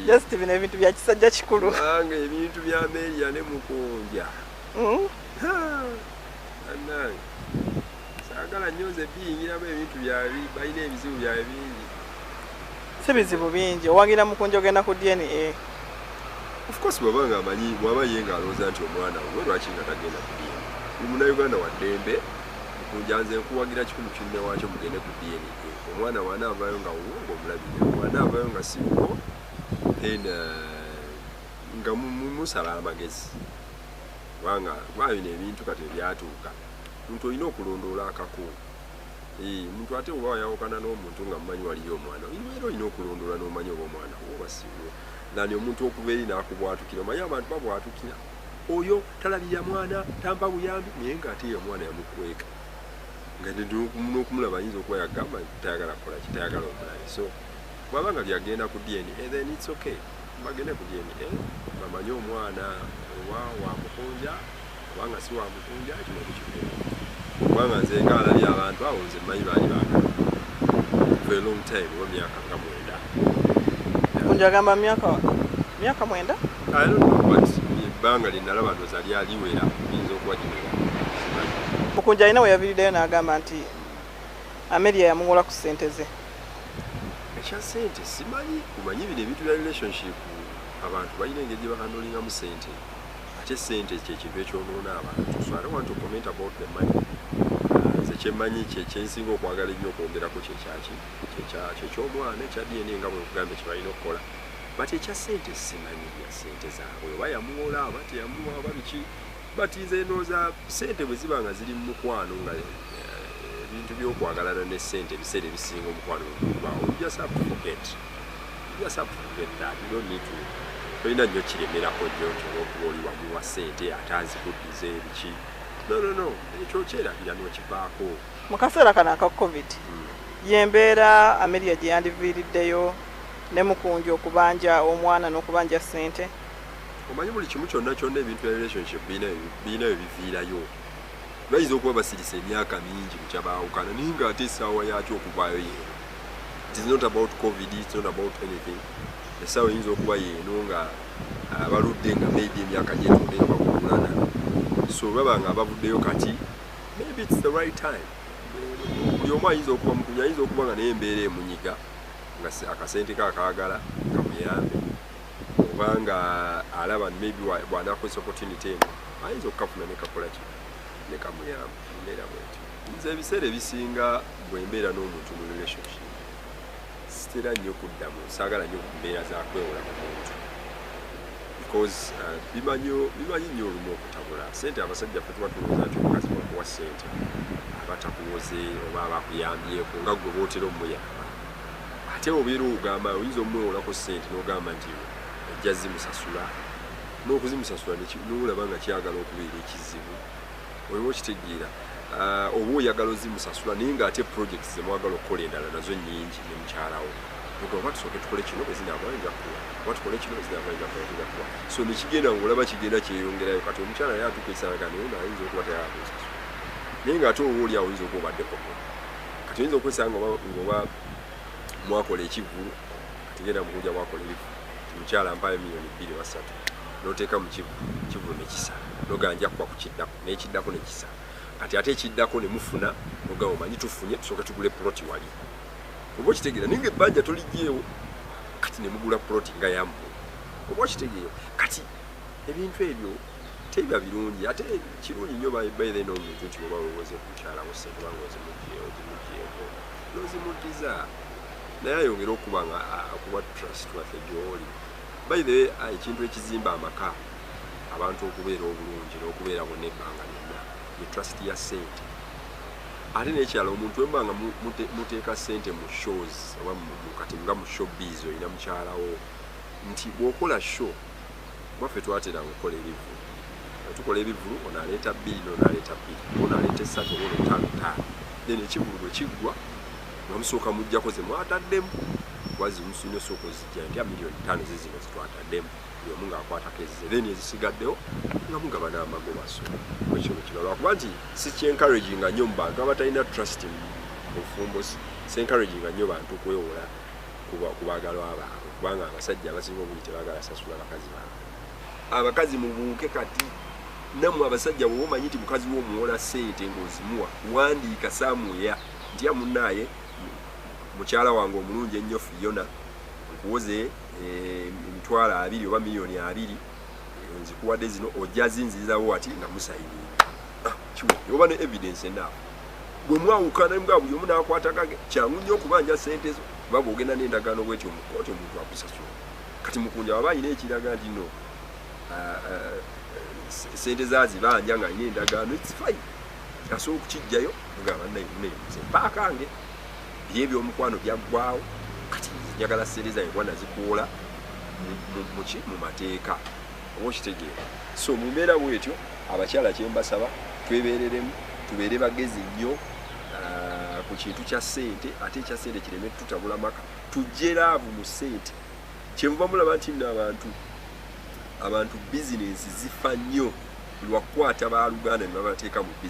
Just bino ebintu bya kisajja kikulu. Kubanga ebintu bya Amelia ne Mukunja. Bannange, saagala nnyo nze biyingiramu ebintu byabwe, balina ebizibu byabwe bingi. Si bizibu bingi, owagira Mukunja ogenda ku DNA. Of course, bw'aba nga amanyi, bw'aba ye ng'alowooza nti omwana we, lwaki nga tagenda ku DNA? Buli Munnayuganda wa ddembe. Mukunja, nze nkuwagira kikumi kinne waakyo, mugende ku DNA. Omwana bw'anaavaayo nga wuwo, ng'omulabirira, bw'anaavaayo nga si wuwo, then nga musala amagezi, kubanga kuba bino ebintu kati ebyatuuka, omuntu olina okulondoola akako. Omuntu ate oba wayawukana n'omuntu nga mumanyi waliyo omwana, era olina okulondoola n'omanyi oba omwana wo oba si wuwo, than omuntu okuva eri n'akubwatukira. Omanyi abantu babwatukira, oyo talabirira mwana, tampa buyambi, naye ng'ate ye omwana yamukweka, nga n'okumulaba ayinza okuba yagamba nti tayagala kukola ki, tayagala omulabe. So bw'aba nga byagenda ku DNA, then it's okay, bagende ku DNA bamanye omwana oba wa Mukunja oba nga si wa Mukunja. Kino kikibeera, kubanga nze nga alabye abantu abo, nze mmanyi baali baagala for a long time, oba myaka nga 9. Mukunja agamba myaka 9. I don't know, but ebbanga lye nalaba ndowooza lyaliwera, liyinza okuba giwera, simanyi. Mukunja alina we yaviiriddeyo n'agamba nti Amelia yamuwola ku ssente ze. Ekya ssente simanyi. Omanyi bino ebintu bya relationship, abantu balina engeri gye bahandlingamu ssente, ate ssente kyekintu ekyonoona abantu, so I don't want to comment about the money. Nze kyemmanyi, kyensinga okwagala ennyo okwogerako kyekyaki, kyekyomwana, ekya DNA, nga bwe nkugambye kye balina okukola, but ekya ssente simanyi bya ssente zaabwe, oba yamuwola oba teyamuwa oba biki. But nze ndowooza ssente bwe ziba nga ziri mu mukwano, nga ebintu by'okwagalana ne ssente, ebiseera ebisinga omukwano bwegubaawo, you just have to forget, you just have to forget that. You don't need to, tolina nnyo kiremerako nnyo nti olwokuba oli wamuwa ssente ate azikuddiza ebiki. No, no, no, ekyo kyerabira n'okivaako. Mu kaseera kano aka COVID, yembeera Amelia gye yandiviiriddeyo ne Mukunja okubanja omwana n'okubanja ssente? Omanyi buli kimu kyonna kyonna, ebintu bya relationship birina bye biviirayo. Bayinza okuba basirise emyaka mingi bukyabaawukana, naye ng'ate essaawa yakyo okuvaayo yeeno. It is not about COVID, it's not about anything. Essaawa eyinza okuba yeeno nga baludde, nga maybe emyaka gyetonde nga bakululana, so baba nga bavuddeyo kati, maybe it's the right time. Buli omu ayinza okuba, Mukunja ayinza okuba nga naye embeera emunyiga, nga akasente ke akaagala kamuyambe, obanga alaba maybe bw'anaakozesa opportunity eno ayinza okukafuna ne kakola ki, ne kamuyamba mu mbeera bwetyo. Nze ebiseera ebisinga bwe mbeera n'omuntu mu relationship, sitera nnyo kuddamu, saagala nnyo ku mbeera za kwewola ku muntu, because bimanyi nnyo olumu okutabula sente. Abasajja ffe tuba tulowooza nti omukazi bwakuwa sente aba takuwoze oba aba akuyambyeko nga gwe bootera omuyamba. Ate obeera ogamba oyinza omwewolako sente n'ogamba nti ojja zimusasula, n'okuzimusasula n'olaba nga kyagala okubeera ekizibu, oba okitegeera? Oba oyagala ozimusasula, naye ng'ate projects zemwagala okukola endala nazo nnyingi ne mukyalawo. Oba tusooke tukole kino, bwe zinaava nja kuwa, oba tukole kino, bwe zinaava nja kuwa, nja kuwa. So nekigenda ngaolaba kigenda kyeyongerayo. Kati omukyala naye atuuka ekiseera naye ono ayinza okuba tayagala kunsasula, naye ng'ate oba oli awo oyinza okuba obaddeko. Kati oyinza okwesanga ng'oba mwakola ekivvulu, kati genda Mukunja mwakola ebivvulu, ti mukyala mpayo miliyoni 2 oba 3, n'oteeka mu kivvulu, kivvulu ne kisa, n'ogamba nja kuba ku kiddako, n'ekiddako ne kisa. Kati ate ekiddako ne mufuna, n'ogamba omanyi tufunye, tusooke tugule ploti wali, oba okitegeera? Naye nga ebbanja toligyewo. Kati ne mugula ploti nga yammwe, oba okitegeera? Kati ebintu ebyo tebiba birungi. Ate kirungi nnyo by then omuntu nti oba wewoze ku mukyala wo ssente, obanga ozimugyeeko n'ozimuddiza, naye ayongere okuba nga akuba trustworthy gy'oli. By the way, ekintu ekizimba amaka, abantu okubeera obulungi n'okubeera bonna ebbanga lyonna, ye trust ya ssente. Ate n'ekirala, omuntu wemba nga muteeka ssente mu shows oba kati nga mu showbiz, olina mukyalawo nti bw'okola show, bwaffe twateranga okukola ebivvulu, tukola ebivvulu, ono aleeta bbiri, nono aleeta bbiri, ono aleeta esatu, oba ono ttaano ttaano, then ekivvulu bwe kiggwa nga musooka muggyako ze mwataddemu, wazi musulina osooka ozijja nti miliyoni 5 zizino zitwataddemu, buli omu ng'akwatako ezize, then ezisigaddewo nga mugabana amagoba. So ekyo bwe kiba, lwakuba nti sikyencouraginga nnyo mu bantu abatalina trust mu bufumbo, sencouraginga nnyo bantu kwewola. Ku baagalwa baabwe, kubanga abasajja abasinga obungi tebaagala sasula bakazi baabwe. Abakazi mubuuke kati. Nammwe abasajja, bwoba omanyi nti mukazi wo omuwola ssente ng'ozimuwa, wandiika somewhere nti ya munnaaye, mukyala wange omulungi ennyo Fiona, nkuwoze 20,000 oba 20,000,000, nzikuwadde zino, ojja zinzirizawo wati nga musayininga. Ah, kiwedde. Oba ne evidence enough. Bwe mwawukana nga buli omu n'akwata gage, kyangu nnyo okubanja ssente zo, kuba bw'ogenda n'endagaano bwetyo mu kkooti, omuntu akusasula. Kati Mukunja waba alina ekiraga nti no, ah, ah, sente zazibanja nga alina endagaano, it's fine, asobola okukijjayo mugamba, "Naye mpaakange bye ebyomukwano byaggwawo, kati njagala sente zange kuba nazikuwola muki mu mateeka." Oba okitegeera? So mu mbeera bwetyo, abakyala kyembasaba, twebereremu, tubeere bagezi nnyo ku kintu kya ssente, ate ekya ssente kireme tutabula maka. Tujje love mu ssente. Kyenvuba mulaba nti nno abantu bizinensi zifa nnyo lwakukwata baluganda ne babateeka mu bizinesi.